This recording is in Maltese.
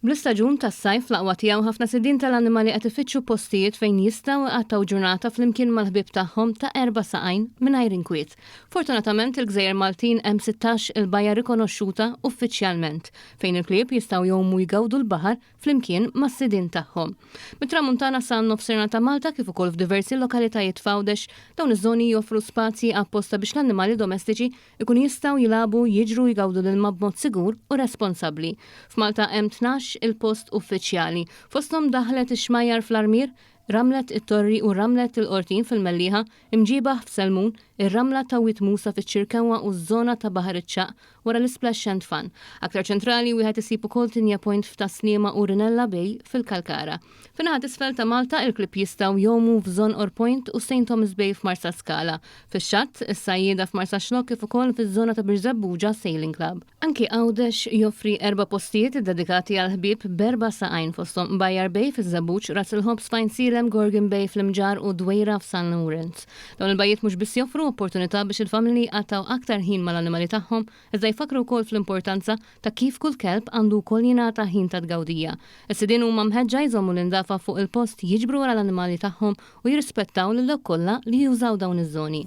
Bl-istaġun tas-sajf fl-aqwa tiegħu ħafna sidien tal-annimali qed ifittxu postijiet fejn jistgħu iqattgħu ġurnata flimkien mal-ħbieb tagħhom ta' erba' saqajn mingħajr inkwiet. Fortunatament il-gżejjer Maltin hemm 16 il-bajja rikonoxxuta uffiċjalment fejn il-klieb jistgħu jgħumu jgawdu l-baħar flimkien mas-sidien tagħhom. Mit-Tramuntana sa nofsinhar ta' Malta kif ukoll f'diversi lokalitajiet f'Għawdex, dawn iż-żoni joffru spazji apposta biex l-annimali domestiċi ikunu jistgħu jilagħbu, jiġru u jgawdu l-ilma b'mod sigur u responsabbli. F'Malta hemm 12 il-post uffiċjali. Fosthom daħlet ix-xmajjar fl-Armier, Ramlet it-Torri u Ramlet il-Qortin fil-Mellieħa, Imġiebaħ f'Selmun, ir-Ramla ta' Wied Musa fiċ-Ċirkewwa u ż-żona ta' Baħar iċ-Ċagħaq wara l-Isplash and Fun. Aktar ċentrali wieħed isib ukoll Tinia Point f'Tas-Sliema u Rinella Bay fil-Kalkara. Fin-naħa t'isfel ta' Malta, il-klieb jistgħu jgħumu f'Żonqor Point u St Thomas Bay f'Marsaskala. Fix-xatt, is-sajjieda f'Marsaxlokk kif ukoll fiż-żona ta' Birżebbuġa Sailing Club. Anki Għawdex joffri erba' postijiet iddedikati għall-ħbieb b'erba' saqajn fosthom Bajjar Bay fiż-Żebbuġ, Ras il-Ħobż f'Għajnsielem, Gorgon Bay fl-Imġarr u Dwejra f'San Lawrenz. Dawn il-bajjiet mhux biss joffru opportunità biex il-familji jqattgħu aktar ħin mal-annimali tagħhom iżda jfakkru wkoll fl-importanza ta' kif kull kelb għandu wkoll jingħata ħin ta' tgawdija. Is-sidien huma mħeġġa jżommu l-indafa fuq il-post, jiġbru wara l-annimali tagħhom u jirrispettaw lil dawk kollha li jużaw dawn iż-żoni.